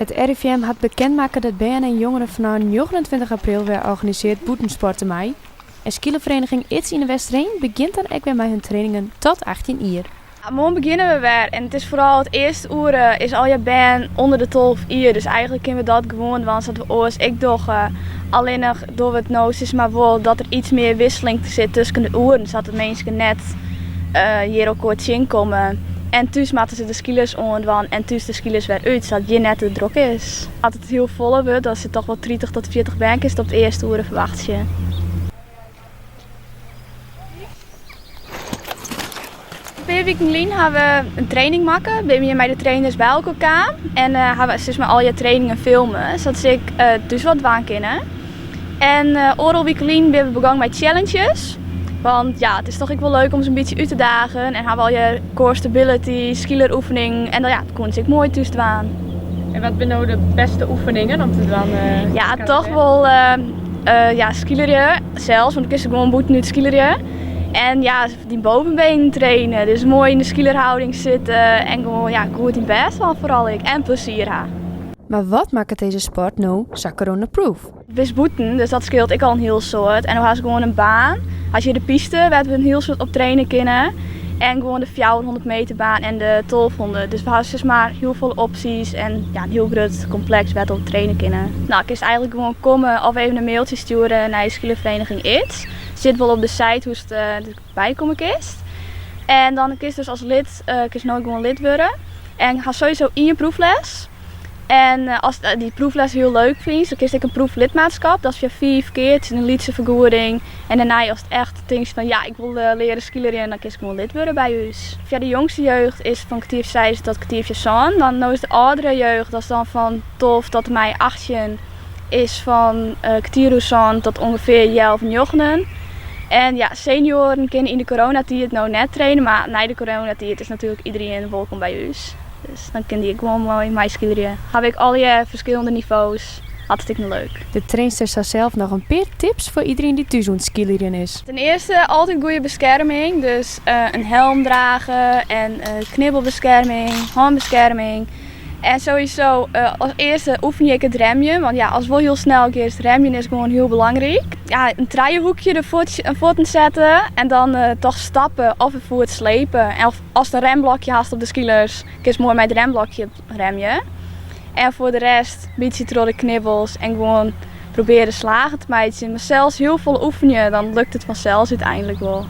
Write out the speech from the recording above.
It RIVM hat bekend makke dat bern en jongeren fanôf 29 april wer organisearre bûtensporte meie. En skeelerferiening It's yn De Westereen begjint dan ek wer mei hun trainingen tot 18 jier. Moarn begjinne we wer en it is foaral it earste oere is allegear bern ûnder de 12 jier. Dus eigentlik kinne we dat gewoan dwaan sa't we oars ek dogge. Allinnich dogge we it no sis mar wol dat der iets mear wikseling sit tusken de oeren, sadat de minsken net hjir elkoar tsjinkomme. En thús moatte se de skeelers oandwaan en thús de skeelers wer út, sadat hjir net te drok is. As it hiel folle wurdt, dan sit toch wol 30 tot 40 bern kinst op it earste oere ferwachtsje. In pear wiken lyn ha we in training makke. Binne we hjir mei de trainers by elkoar kaam en ha we sis mar allegear trainingen filme, sadat se ek thús wat dwaan kinne. En oardel wike lyn binne we begûn mei challenges. Want ja, it is toch ek wol leuk om se in bytsje út te dagen. En ha we allegear core stability, skeeleroefeningen en dan ja, dat koene se ek moai thús dwaan. En wat binne no de bêste oefeningen om te dwaan? Ja, toch wol ja, skeelerje sels, want dan kinst gewoan bûtenút skeelerje. En ja, dyn bovenbenen traine. Dus moai yn de skeelerhouding sitte en gewoan ja, goed dyn bêst dwaan foaral ek. En plezier ha. Mar wat makket dizze sport no sa coronaproof? Bist bûten, dus dat skeelt ek al in hiel soad. En do hast gewoan in baan. Hast hjir de piste wêr't we in hiel soad op traine kinne. En gewoan de 400 meter baan en de 1200. Dus we ha sis mar hiel folle opsjes en ja, in hiel grut kompleks wêr't we op traine kinne. No, kinst eigentlik gewoan komme of even in mailtsje stjoere nei Skeelervereniging It's. Sit wol op de site hoe'tst derby komme kinst. En dan kinst dus as lid, kinst no gewoan lid wurde. En hast sowieso ien proefles. En ast dy proefles hiel leuk fynst, dan kinst ek in proeflidmaatskap. Dat is foar 5 kear, it is in lytse fergoeding. En dêrnei ast echt tinkst fan ja, ik wol leare skeelerjen, dan kinst gewoan lid wurde by ús. Foar de jongste jeugd is fan kertier foar seis tot kertier foar sân. Dan no is de âldere jeugd, dat is dan fan 12 tot en mei 18, is fan kertier oer sân tot ûngefear healwei njoggenen. En ja, senioaren kinne yn de coronatiid no net traine, mar nei de coronatiid is natuerlik iderien wolkom by ús. Dus dan kin dy ek gewoan moai meiskeelerje. Ha we ek allegear ferskillende nivo's. Hartstikke leuk. De trainster sa sels noch in pear tips foar iderien dy't thús oan it skeelerjen is. Ten earste altyd goede beskerming. Dus in helm drage en knibbelbeskerming, hânbeskerming. En sowieso as earste oefenje ik it remjen. Want ja, ast wol hiel snel giest, remjen is gewoan hiel belangryk. Ja, in trijehoekje de fuotten sette en dan toch stappe of in foet slepe. En of ast in remblokje hast op de skeelers, kinst moai mei it remblokje remje. En foar de rest, in bytsje troch de knibbels en gewoan probearje slagen te meitsjen. Mar sels hiel folle oefenje, dan lukt it fansels úteinlik wol.